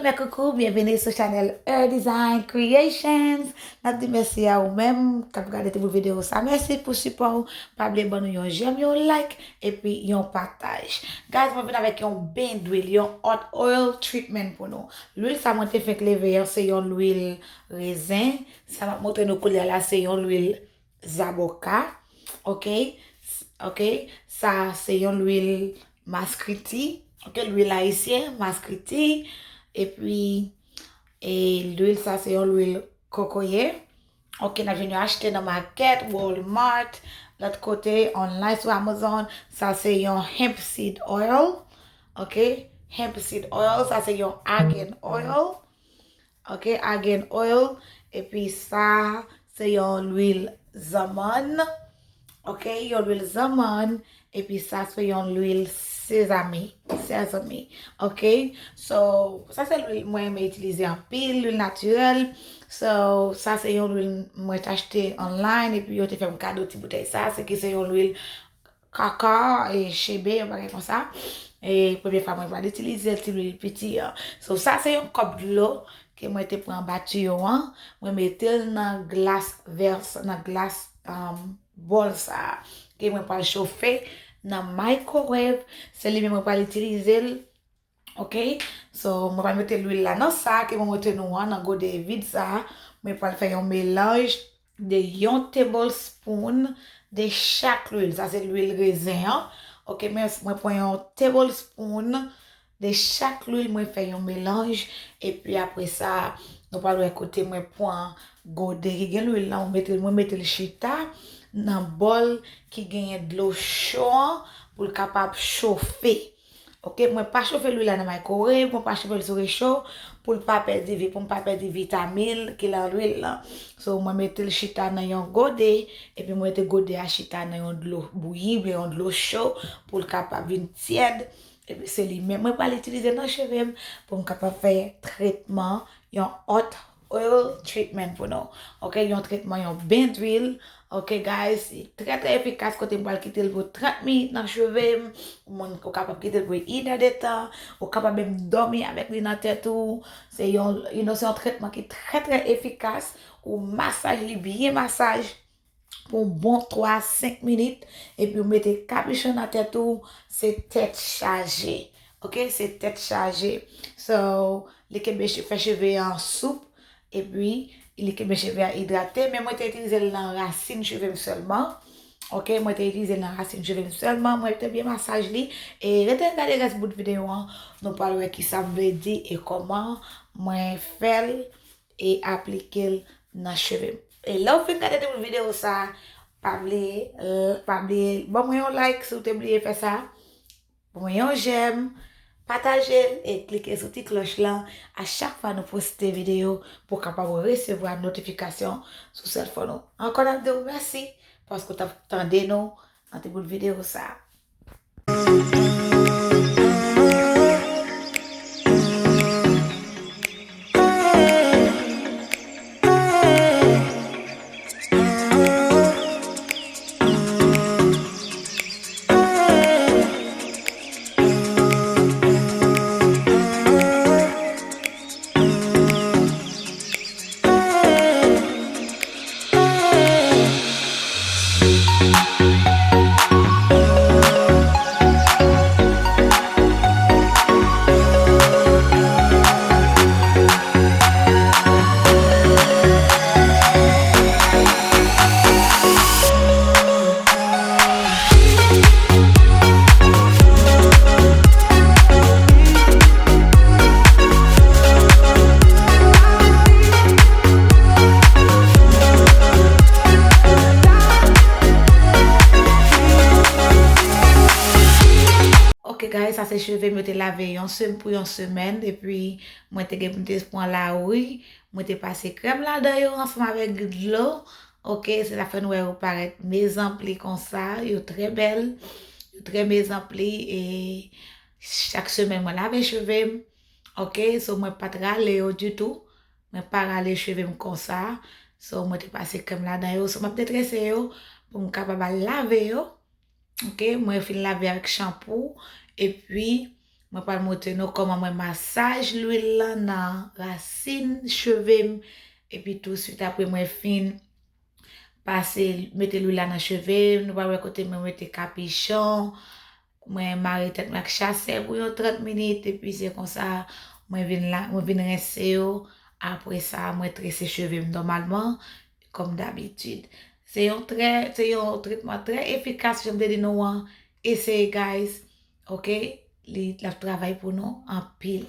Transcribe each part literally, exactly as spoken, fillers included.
Mè koukou, byenveni sou chanèl Her Design Creations. N ap di mèsi a ou menm k ap gade ti bout videyo sa. Mèsi pou sipò ou. Pa bliye ban nou yon j'aime, yon like, epi yon pataj. Guys, mwen vin avèk yon ben dwil, yon hot oil treatment pou nou. Lwil sa mwen te fenk leve an, se yon lwil rezen. Sa m ap montre nou koulye a la, se yon lwil zaboka. Ok? S-, ok? Sa se yon lwil maskriti. Ok? Lwil ayisyen, maskriti. Epi, e lwil sa se yon lwil kokoye. Ok, n ap jwenn yo achte nan makèt, Walmart, lòt kote, online sou Amazon. Sa se yon hemp seed oil. Ok? Hemp seed oil, sa se yon argan oil. Ok, argan oil. Epi sa, se yon lwil zanmann. Ok, yon lwil zanmann. Epi sa, se yon lwil sezame. Sesame. Ok? So, sa se lwil mwen renmen itilize anpil, lwil natirèl. So, sa se yon lwil mwen te achte online, epi yo te fè m kado ti boutèy sa. Se ki se yon lwil kaka e chebe, yon bagay konsa. E premye fwa mwen pral itilize ti lwil piti an. So, sa se yon kòp dlo ke mwen te pran anba tiyo an. Mwen mete l nan glas vè, nan glas, um, bòl sa a. Ke mwen pral chofe nan microwave. Se li menm mwen pral itilize l. Ok? So, mwen pral mete lwil la nan sa ke mwen montre nou an, nan gode vid sa a. Mwen pral fè yon melanj de yon tablespoon de chak lwil. Sa se lwil rezen an. Ok, men mwen pran yon tablespoon de chak lwil, mwen fè yon melanj. Epi apre sa, nou pral wè kote mwen pran gode ki gen lwil lan, mwen mete, mwen mete l chita nan bòl ki genyen dlo cho an pou l kapab chofe. Ok, mwen pa chofe lwil la nan microwave, mwen pa chofe l sou recho pou l pa pèdi vi-, pou m pa pèdi vitamin ki nan lwil lan. So, mwen mete l chita nan yon gode, epi mwen mete gode a chita nan yon dlo bouyi, oubyen yon dlo cho pou l kapab vin tyèd. Epi se li menm mwen pral itilize nan cheve m pou m kapab fè tretman, yon hot oil treatment pou nou. Ok, yon tretman, yon ben dwil. Ok, guys, li trè, trè efikas kote m pral kite l pou trant minit nan cheve m. Ou moun, ou kapab kite l pou inè de tan. Ou kapab menm dòmi avèk li nan tèt ou. Se yon, you know, se yon tretman ki trè, trè efikas. Ou masaj li byen masaj pou yon bon twa a senk minit, epi ou mete kapichon nan tèt ou, se tèt chaje. Ok, se tèt chaje. So, li kenbe che-, fè cheve an soup, epi li kenbe cheve a idrate, men mwen te itilize l nan rasin cheve m sèlman. Ok, mwen te itilize l nan rasin cheve m sèlman, mwen te byen masaj li, e rete gade rès bout videyo an, nou pral wè kisa m vle di e kòman mwen fè l e aplike l nan cheve m. E lè w fin gade tout videyo sa, pa bliye, l-, pa bliye ban mwen yon like si w te bliye fè sa. Ban mwen yon j'aime, pataje l e klike sou ti klòch lan a chak fwa nou poste videyo pou w kapab resevwa notifikasyon sou sèlfòn ou. Ankò n ap di w mèsi paske w t ap tande nou nan ti bout videyo sa. Ok, guys, sa se cheve m yo te lave yon sem-, pou yon semèn, epi mwen te gen pou m te pran lari, mwen te pase krèm ladan yo ansanm avèk dlo. Ok, se sa fè nou wè yo parèt mezanpli konsa, yo trè bèl, yo trè mezanpli, e chak semèn mwen lave cheve m. Ok, so mwen pa t rale yo ditou, mwen pa rale cheve m konsa. So mwen te pase krèm ladan yo, so m ap detrese yo pou m kapab al lave yo. Ok, mwen fin lave avèk chanpou, epi Mwen pral montre nou kòman mwen masaj lwil lan nan rasin cheve m. Epi tou swit apre mwen fin pase, mete lwil la nan cheve m, nou pral wè kote mwen mete kapichon. Mwen mare tèt mwen ak chasè pou yon trant minit, epi se konsa mwen vin la, mwen vin rense yo. Apre sa, mwen trese cheve m nòmalman, kòm dabitid. Se yon trè, se yon tretman trè efikas, jan m te di nou an. Eseye, guys. Ok? Li, l ap travay pou nou anpil.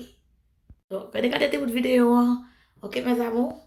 Donk, gade, gade ti bout videyo an. Ok, mes amours?